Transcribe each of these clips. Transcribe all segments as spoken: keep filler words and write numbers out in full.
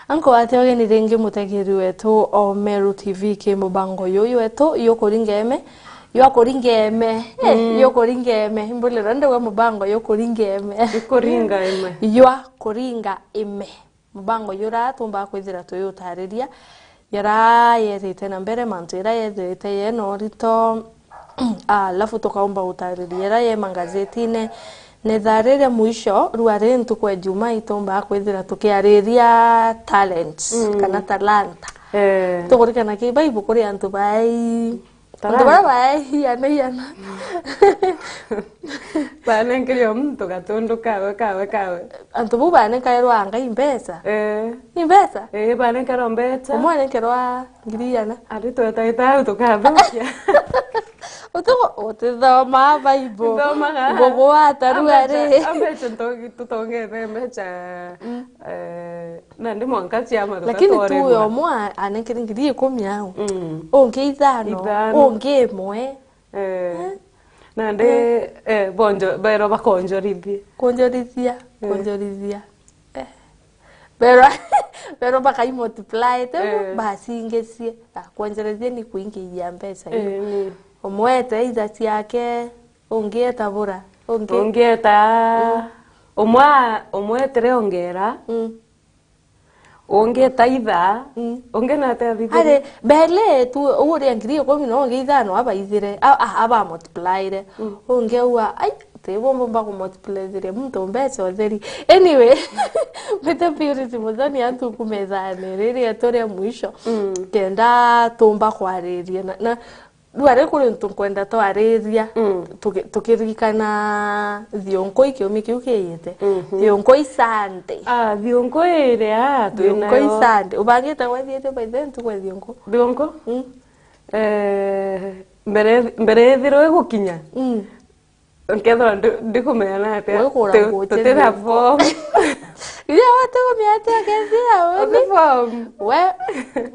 Anko, wate ugeni ringi mutegeri wetu o Meru T V ki mubango yuyu wetu yukuringa ime, ywakuringa ime, eh, yukuringa ime. Mbulira ndigwe mubango yukuringa ime. Ikuringa ime. Ywakuringa ime. Mubango jura tumbaa kwithira tuyutariria jara yethite na mbere, mantu jara yethite yena urito, alafu tukaumba gutariria jara ye mangazetine. Na ithaa riria mwisho, rua ri ntuku ya Jumaa, itumbaa kwithira tukiariria talents kana talanta. Eh. Tukurikana ki Bible kuri antu bai Antu baria baehiana iana. Banenkerio muntu gatundu kawe, kawe, kawe. Antu bau banenkairwa Ngai mbeca? Eh. Ni mbeca? Eh, banenkerwa mbeca. Umwe anenkerwa ngiri iana. Ari twetaita au tukathukia. Utugo, utithoma Bible. Ithomaga. Ngubu ataru ari. Ambeca, ambeca nto-, tutongete mbeca. Mm. Eh, Nandi mwanka ciama. Lakini tugatwarerwa. Tu we umwe a-, anenkere ngiri ikumi au. Mm. Ungi ithano, ithano. Ungi imwe. Eh. Eh? Nandi, eh. Eh, bonjo-, bairwa bakonjorithie. Kwonjorithia, eh, kwonjorithia. Eh. Bairwa, bairwa bakai multiply, te? Eh. Bacingicie. Ah, kwonjorithia ni kuingithia mbeca iu. Eh, ni. Umwe ete itha ciake, ungi eta bura, ungi. Ungi eta, mm, umwe a-, umwe etire ongera. Mm. Ungi taitha, mm, ungi nate athithiri. Ari, mbele tu, uria ngiri ikumi no ungi ithano abaithire, a-, a-, aba multiplyre. Mm. Ungi aua, ai, tibo mbumba ku multiplythire muntu mbeca utheri. Anyway, mbite Purity Muthoni antu ku methani riri etu ria mwisho. Mm. Kenda tumba kwariria na, na Riu ari kuri untu nkwenda twariria, mm, tuki-, tukiririkana thionko i kiumi kiu kiiyite. Mhm. Thionko i Sunday. Ah, thionko iri aa, twi nayo. Thionko i Sunday. Ubangite gwethiite by then ntuku ya thionko? Thionko? Mm. Eh, mbere, mbere ithirwe igukinya. Mm. Nkethirwa ndi-, ndikumenya na atia. Wikura tu-, nguo cia tuti na thionko. Form. Iria watigumia atia kethira uni? Uti form. We,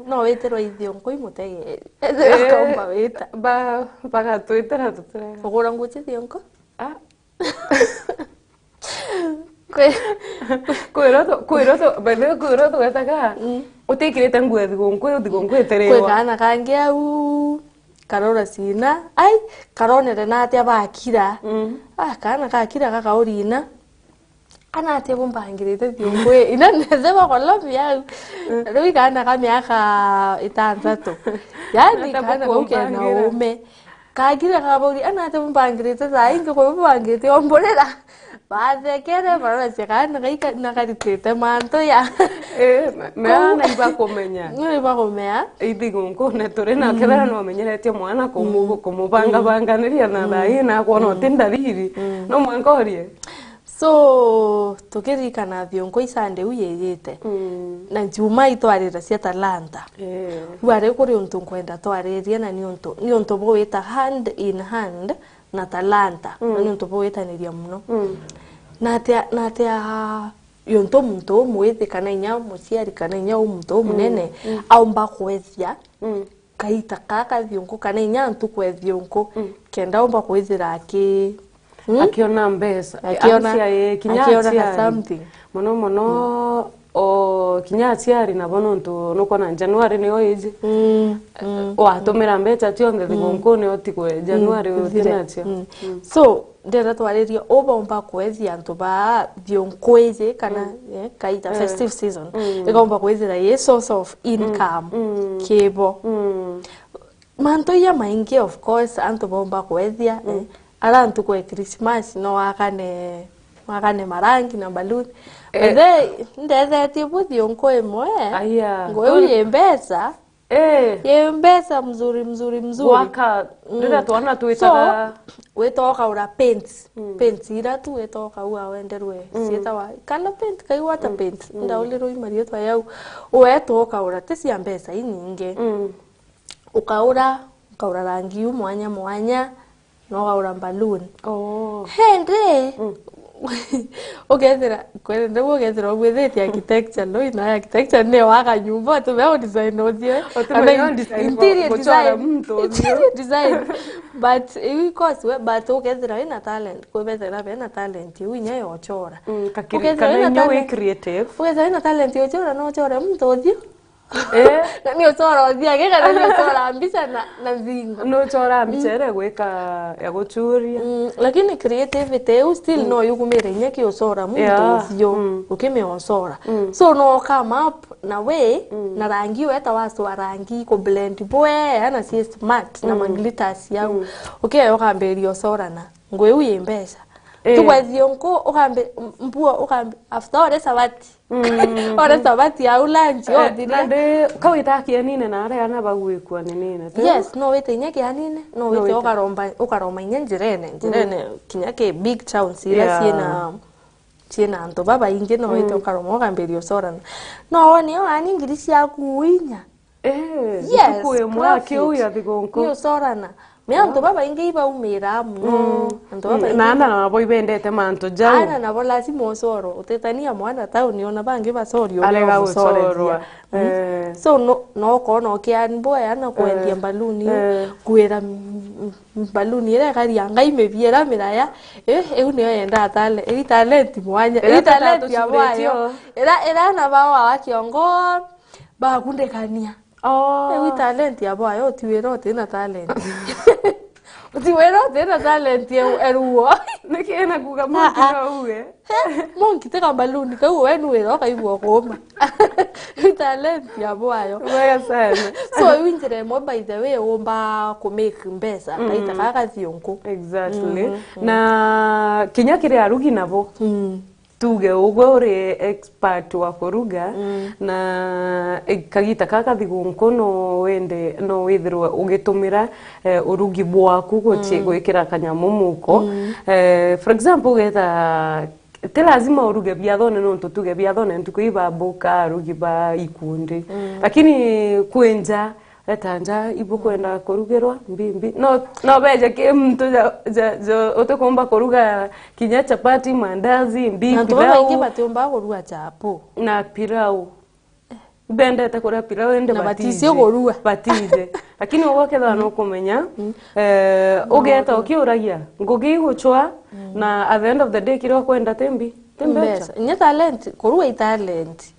no witirwa ithionko i mutegeri. Eh, akaumba wita. Ba-, bagatwitira tutirega. Ugura nguo cia thionko? Ah. Kwi- Kwirwa tu-, kwirwa tu-, by the way, kwirwa tugetaga, mm, utikirite nguo ya thigunku, thigunku itiriwa. Kwi kaana kangi au, karora cina, ai, karonere na atia bakira. Mm. Ah, kaana kakira gakaurina. Ana atia bumbangirite thiungwi ina nethegwa kwa lobi yau. Mm. Riu kaana ka miaka itanthatu. Yani kaana kau kena uume. Kagire kaburi, ana atia bumbangirite thaa ingi kwa bumbangirite omborera. Bathekere, barora cia kaana gaika na karitite mantu ya. Eh, me-, meana ibakumenya. Ibakumea. Ithigunku na turi na kethira no amenyeretie mwana kumu-, kumubangabanganiria na thaa ii na kwona uti ndariri. No mwanka orie. So, tukiririkana thionko i Sunday iu yiyite, mm, na Jumaa itwarira cia talanta. Eh. Riu ari kuri untu nkwenda twaririe, na ni untu, ni untu bwita hand in hand na talanta, na ni untu bwitaniria muno. Mm. Na atia, na atia untu muntu umwithi kana inya muciari kana inya u muntu umunene aumba kwethia kaita ka ka thiunku kana inya ntuku e thiunku, kenda umba kwithira aki-, hmm? Akiona mbeca. Akiona, acia, eh, kinya akiona ka aciari. Something. Mono mono, o, kinya aciari nabo nontu nukwona January niyo iji. Mm, mm, watumira mbeca cionthe thigunkuni utigwe January utinacio. Mm. So, ndenda twaririe ubaumba kwethia antu ba thiunku iji kana, eh, kaita festive season. Ikaumba kwithira i source of income kibo. Mantu iya maingi, of course, antu baumba kwethia, eh, ara ntuku ya Christmas no wakane, wakane marangi na balloon. Eh. But then, ndethetie bu thiunku imwe, aya, ngui yu yi mbeca, Eh. Ye mbeca mzuri, mzuri, mzuri. Gwaka, riria twana twitaga. So, wita ukaura paints. Paints ira tu wita ukaua wenderwe. Ciitawa, kana paint, kai water paint. Ndaulirwe i marietwa yau. Weta ukaura, ti cia mbeca inyingi. Ukaura, ukaura rangi u mwanya mwanya. No waura balloon. Oh. Hendi, Ukethira, kwere ndau ukethira ubwithitie architecture, no ina architecture ni waga nyumba, utume u design uthio. Utume u design, interior design. Interior design. But iu course we, but ukethira wina talent, kwi bethira bena talent iu inya yochora. Mm, kakiri-, ukethira kana wina inya wi talent, creative. Ukethira wina talent yochora, no uchore muntu uthio. Eh? Na ni uchora uthio, kana ni uchora mbica na, na nthingo. No uchora mbica iria gwika ya guchuria. Mm, lakini creativity iu still no yukumire inya ki uchora muntu uthio, ukimiocora. So no come up na we, na rangi weta waswa rangi ku blend bwea na si smart na ma glitters yau. Ukioya ukambiria ucorana. Ngui iu yi mbeca. Eh. Tugwethio nku ukambi, mbuo ukambi, after ore sabati. Ore sabati ya lunch, eh, othiria. Na ndi, kawita kianine na aria ana bagwikua ninine, ti? Yes, no wite inya kianine, no wite ukaromba, ukaroma inya njirene, njirene, kinya ki big towns iria ciina, ciina antu babaingi, no wite ukaroma ukambiria ucorana. No wone yo ani ngiri ciaku inya. Eh, yes, ntuku imwe profit. Akiu ya thigunku. Ni ucorana. Me antu babaingi ibaumira muno. Antu babaingi. Na ana nabo ibendete mantu jau. Ana nabo lazima ucorwe. Utetania mwana tauni, ona bangi bacorio. Arega gucorwa. Eh. So no, no ukona ukiani boya na kwendia mbaluni, eh, kwira m-, m-, mbaluni iria ikaria ngai mibiera miraya. Eh, iu niyo yendaa talent. Ii talent mwanya. Ii talent ya bwayo. Ira, ira na bawa wa kiongo. Bakundekania. Oh. Ewi talent ya bwayo, uti wira uti na talent. Uti wira uti na talent ya eruo. Niki na kuga monki no uwe. Monki te kambaluni kau we nu wira ukaigua kuuma. Ewi talent ya bwayo. Wega sana. So, ewi njira imwe by the way umba ku make mbeca, kaita kaka thiunku. Exactly. Na kinya kiri arugi nabo. Tuge ugwe uri expert wa kuruga, na, eh, kagita kaka thigunku no wende, no withirwe ugitumira, eh, urugi bwaku guchi-, gwikira kanyamu muko. Eh, for example, ugetha ti lazima uruge biathone, nontu tuge biathone ntuku ii babuka arugi ba ikundi. Lakini kwi nja, eta nja, ibukwenda kurugirwa mbimbi. No, no beje ki muntu ja, ja, ja, utikumba kuruga kinya chapati, mandazi, mbi, pilau. Na antu babaingi batiumbaga kuruga chapo. Na pilau. Bendete kuria pilau, indi na batije. Batije kurua. Batije. Lakini ugwe kethira nukumenya, eh, ugeta ukiuragia, ngugi iguchwa, na at the end of the day, kiria ukwenda ti mbi, ti mbecha. Mbecha. Inya talent, kurua i talent.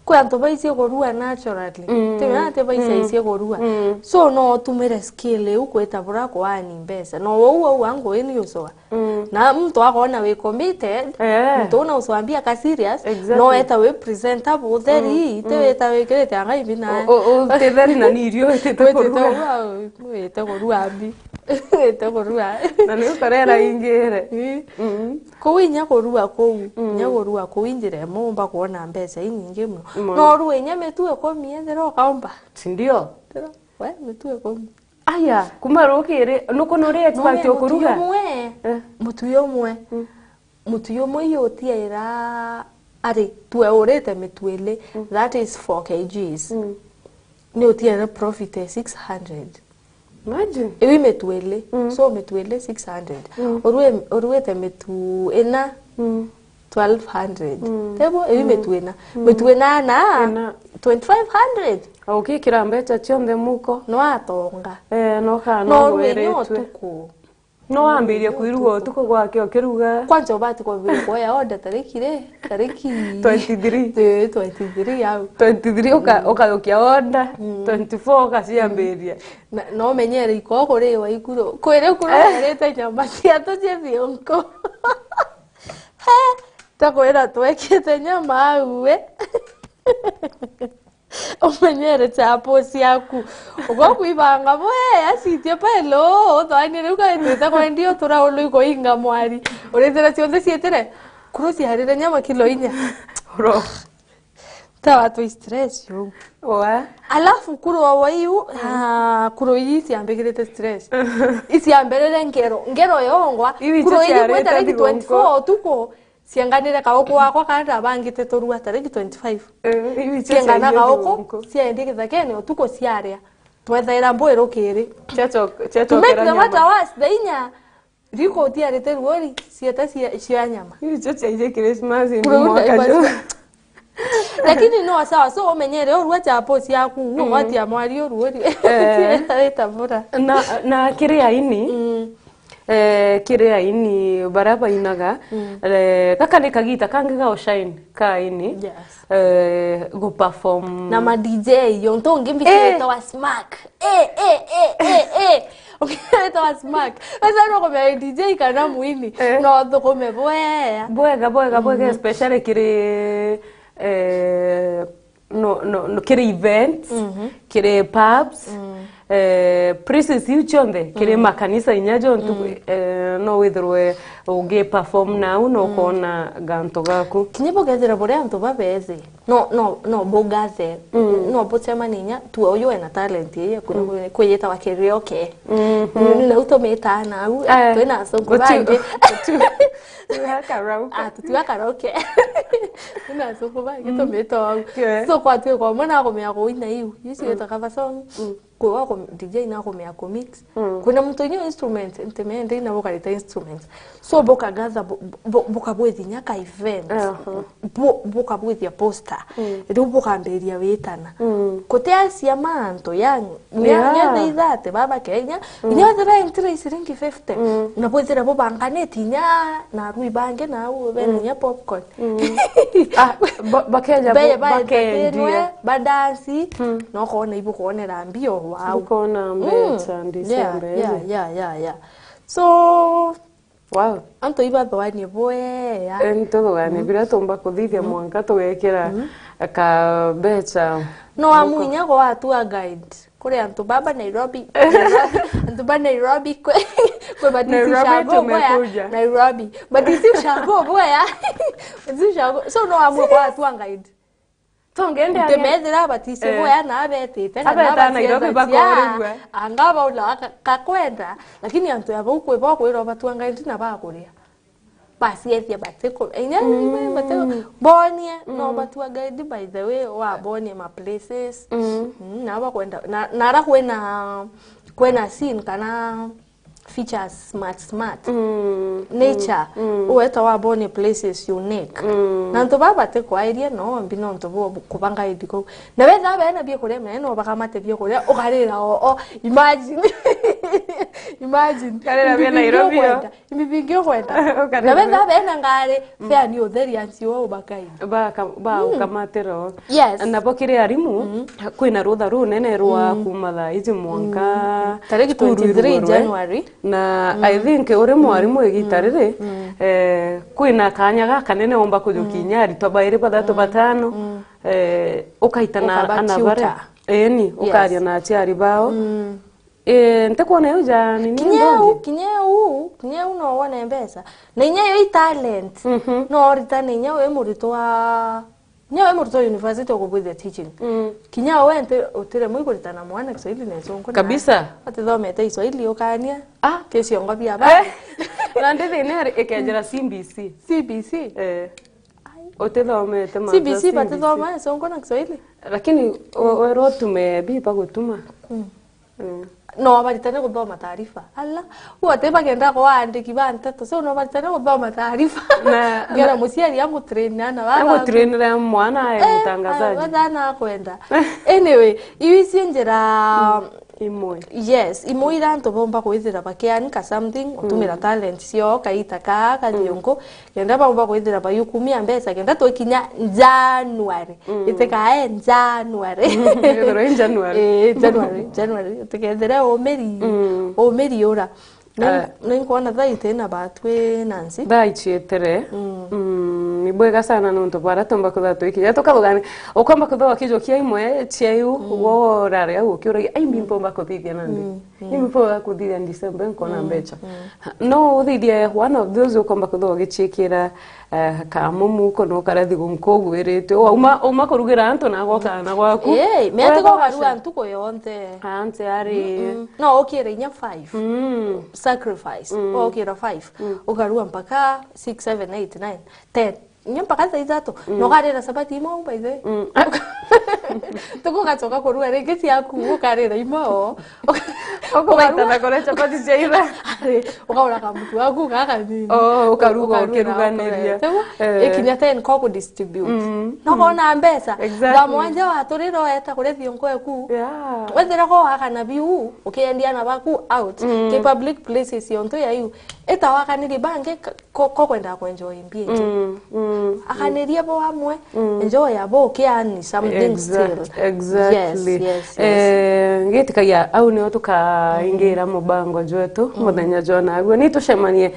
Kwi antu baicie kurua naturally. Ti wira ati baicie kurua. So, no utumire skill iu kwita bura kuani mbeca. No wou wou angu ini ucoa. Na muntu akona wi committed, eh, muntu una ucoa mbia ka serious, exactly, no weta wi presentable, theri, ti wita wikirite angai bina. U-, u-, u-, ti theri na ni irio witite kurua. Witite kurua, wite kurua mbi. Wite kurua. Na ni ukorera ingire. Ii. Kuu inya kurua kuu, inya kurua kuu i njira imwe umba kwona mbeca inyingi muno. Muno. No urue inya mitu ikumi ethira ukaumba. Si ndio? Ethira, we, mitu ikumi. Aya, kuma rukiri, nukwona uri expert o kuruga? Mutui umwe, eh, mutui umwe. Mutui umwe iyo utiaira, ari, tue urite mitu ili, that is four kilograms. Ni utiaira profit ya six hundred. Imagine. Iu i mitu ili. So mitu ili six hundred. Urue-, uruite mitu ina, twelve hundred. Tebo, iu i mitu ina. Mitu ina na twenty-five hundred. Ukikira mbecha cionthe muko. No atonga. Eh, no kana no urue inya utuku. No wambirie kwiruga utuku gwake ukiruga. Kwanza ubati kwambia kuoya order tariki ri? Tariki twenty-three. Eh, twenty-three au. Twenty-three uka-, ukarukia order, twenty-four ukaciambiria. Na, no umenyere iko kuriwa ikuru. Kwiri kuru werite nyama ciatu cithionko. He, takwira twekite nyama au we. Umenyere chapo ciaku. Ugo kwibanga bwe, acitie pelo, uthwanie riu kaitite kwendia utura ulu ikuinga mwari. Urithire cionthe ciitire, kuru ciarire nyama kilo inya. Uro. Ta watu stress yo. Oa. Alafu kuru wa waiu, ah, kuru ii ciambikirite stress. Iciambirire ngero, ngero yongwa. Iu icio kuru ii ciarite kwenda rigi thigongo. Twenty-four utuku. Cienganire kauku wakwa kana ndabangite turua tariki twenty-five. Eh, iu icio ciengana ciaingi kauku, thigongo. Ciaendie githakene utuku ciaria. Twethaira mbwi rukiri. Ciacho-, to make the matter worse, the inya, Riko utiarite ruori, cieta cia, cia nyama. Icio ciaije Christmas ni Kuru mwaka nda- juu. Lakini no sawa, so umenyere urua chapo ciaku, mm, ugwatia mwari uruori. Eh. Wita bura. Na, na kiri aini, mm, eh, kiri aini bara bainaga, mm, eh, gaka ni kagita kangi ga ushine ka aini. Yes. Eh, go perform. Na ma D J, yo ntu ungi mbi, eh, cietagwa smack. Eh, eh, eh, eh, eh. Ugiritawa smack. Asa no kumenya D J kana mwini. Eh. No thukume bwea. Bwega, bwega, bwega, mhm, especially kiri, eh, no, no, no, kiri events, mhm, kiri pubs, mm, eh, places iu cionthe, kiri, mm, makanisa inya jontu, mm, eh, no withirwe ugi perform nau, no, mm, ukona gantu gaku. Kinya bukethira buria antu babezi. No, no, no bugathe. Mm. No bucemania inya, tua uyu ena talent ii, kwina, mm, kwiyitawa karaoke. Mhm. Nau tumitaa nau, eh, twina asungu bangi. Tutia karaoke. Ah, tutia karaoke. Twina asungu bangi, mm, tumita au. Yeah. So, kwatuika umwe na akumenya kuina iu. Iu ciitwa cover song. Mm. Kwi wa ku-, D J na kumenya ku mix. Mm. Kwina muntu inya instrument, ntimende ina bukarita instruments. So bukagatha bu-, bu-, bukabwithia inya ka event. Aha. Bu-, bukabwithia poster. Mm. Riu bukambiria witana. Mm. Kutia ciama antu ya, nya, yeah, nya thei thate baba Kenya. Mm. Inya thira entire ciringi fifty. Mm. Na bwithira bubanganiti inya na arui bangi na au bena, mm, inya popcorn. Mm. Ah, ba-, bakeja. Be-, bo-, ba bakendia. Entertainwe, ba dance, mm, na ukona ibukwonera mbio, wow. Bukona mbeca, mm, December, yeah, yeah, yeah, yeah. So, wow, antu ibathoanie bwea. Eh, nituthoanie, mm, biria tumba kuthithia, mm, mwanka tugekira, mm, ka mbeca. No amuinya kwa tour guide. Kuri antu baba Nairobi. Antu ba Nairobi kwe, kwe batisi Nairobi ushago boya. Tumekuja. Nairobi. Batisi ushago boya. Batisi ushago. So no amwe kwa tour guide. Tongende. Ntimethira batisi, eh, boya na abetite, kana abeta Nairobi baciethagia, bakorigwe. Anga baula ka-, kakwenda, lakini antu ya bau kwi bo kwira ba tour guide na bakuria. Baciethia batiku-, inya, mm, batiku-, bonie, no, mm, ba tour guide, by the way, wabonie ma places. Mm. Mm, na bakwenda, na, na ara kwina, kwina scene kana features smart, smart. Mm. Nature, mm, uweta wabonie places unique. Mm. Na antu baba batikwairie no mbi nontu bo kuba guide kuu. Na betha bena biakuria, me no bakamate biakuria, ukarira o, o, imagine. Imagine. Karira bia Nairobi, yo. Imbi bingi ukwenda. Ukarigwe. Na betha bena ngari, mm, fare ni utheri ancio ubakaini. Ba ka-, ba, mm, ukamatira o. Yes. Na bo kiri arimu, mm, kwina rutha runene rwa, mm, kuma thaa iji mwanka, mm, tariki cukuru twenty-three irugurwe. January. Na, mm, I think uri mwarimu, mm, igita, mm, riri, mm, eh, kwina kanya gakanene umba kujukia, mm, inya aritwa bairi, bathatu, mm, batano, mm, eh, ukaita na ukaba ana bare. Tutor. Eni, yes, ukaria na aciari bao. Mm. Eh, ntikwona iu ja nini. Kinya u, nthongi? Kinya u, kinya u no wone mbeca. Na inya yo i talent. Mhm. No uritane inya wi muritwa, inya wi muritwa university ukubwithia teaching. Mm. Kinya we nti, utiremwe ikuritana mwana Kiswahili na Gicungu na kabisa. Atithomete Kiswahili ukania. Ah. Kiciongo bia ba. Eh. Na ndi thina ri-, ikejera C B C. C B C? Eh. Ai. Utithomete C B C, C B C. Batithoma Gicungu na Kiswahili? Lakini we-, werwo utume bi bagutuma. Mm. Mm. No baritane guthoma taarifa. Ala, u ati bagenda kwa aandiki ba nteto, so no baritane guthoma taarifa. Na, ngera na muciari amutrain ana baba. Amutrainire mwana ae, eh, mutangazaji. Ae, baba akwenda. Anyway, iu icio njira, mm, imwe. Yes, imwe ira antu bomba kwithira bakianika something, utumira, mm, talent cio, kaita ka, kathiongo, kenda baumba kwithira bayukumia mbeca, kenda twikinya January. Mm. Itikae January. Ithirwa i January. Eh, January, January. Itikethire umiri, mm, umiri ura. Na, eh, na inkwona thaa iti na batwi Nancy. Thaa icietire. Mm. Mm, ni bwega sana nontu bara tumba kuthaa twikinya. Tukathugania, ukomba kuthaa kijo kia imwe cia iu, mm, wo urare au ukiuragia, "Ai, mbi mpomba kuthithia nandi?" Mm. Ni mpo wa kuthithia December nkona, mm, mbeca. Mm. No uthithie one of those ukomba kuthwa ugichiikira, eh, kamu muko no karathi gunko ugwiritwe. Wauma, uma kurugira antu na gwoka na gwaku. Eh, me ati gokarua ntuku yonthe. Ante ari. Mm-mm. No ukire inya five. Mm. Sacrifice. Mm. Ukira five. Mm. Ukarua mpaka six, seven, eight, nine, ten. Inya mpaka thaa ithatu. Mm. No karira sabati imwe, by the way. Mm. Tukugacoka kurua ringi ciaku, ukarira imwe o. Ukaita na kuria chapati cia ira. Ari, ukaura kamutu waku gaka kanini. Oh, ukaruga ukiruganiria. Tegwa, Eh. Ikinya ten ko ku distribute. Mm, No kona mbeca. Exactly. Thaa mwanja waturira weta kuria thiongo eku. Yeah. Wethira ko wakana biu, ukiendia na baku out. Ki public places yontu ya iu. Ita wakaniri bangi ka- ko ko kwenda kuenjoy mbia ingi. Mm, mm. Akanirie bo amwe, enjoy abo ukiani something still. Exactly. Yes, yes, yes. Eh, ngitikagia au nio tukaingira mubango jwetu muthenya jwa naguo. Ni tucemanie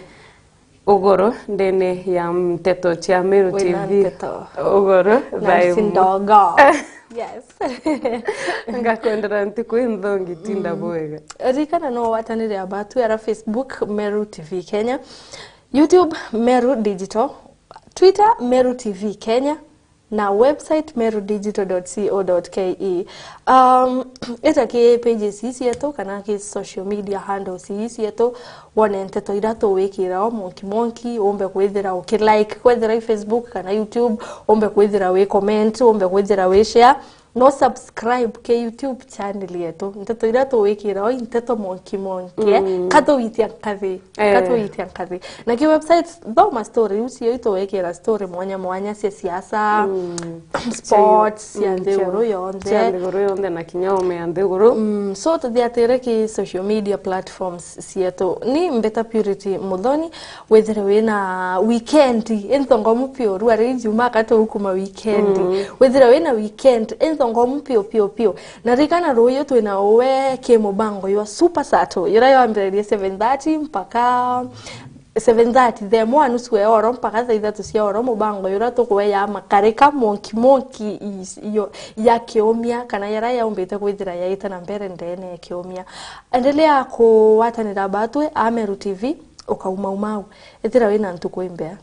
ugoro ndene ya nteto cia Meru Wina T V. Nteto. Ugoro Na thayo. Sindogo. Yes. Ngakwendera ntuku inthongi tinda bwega. Ririkana no watanire abatu ara Facebook Meru T V Kenya, YouTube Meru Digital, Twitter Meru T V Kenya, na website meru digital dot co dot ke. Um, ita ki pages ii cietu kana ki social media handles ii cietu, wone nteto ira tuwikira o monki monki, umbe kwithira ukilike, kwethira i Facebook kana YouTube, umbe kwithira wi comment, umbe kwithira wi share. No subscribe ke YouTube channel yetu. Nteto ira tuwikira o i nteto monki monki, eh? Katuwitia nkathi. Eh. Katuwitia nkathi. Na ki website, thoma story, iu cio ituwikira story mwanya mwanya cia siasa, sports, cia nthiguru yonthe. Cia nthiguru yonthe na kinya ume ya nthiguru. Mm, so tuthiatire ki social media platforms cietu. Ni Mbeta Purity Muthoni, withire wina weekend inthongomu piu, rua ri Ijumaa katu ukuma weekend. Withire wina weekend inthongomu piu, piu, piu. Na rikana ruyu twina uwe ki mubango ywa Super Sato, yura yambiririe seven thirty mpaka seven thirty, thaa imwe na nusu ya oro mpaka thaa ithatu cia oro, mubango yura tukueya makarika monki monki is- iyo ya kiumia, kana yara yaumbite kwithira yaita na mbere ndene ya kiumia. Endelea kuwatanira batwi Ameru T V, ukaumaumau. Ethira wina ntuku imbea.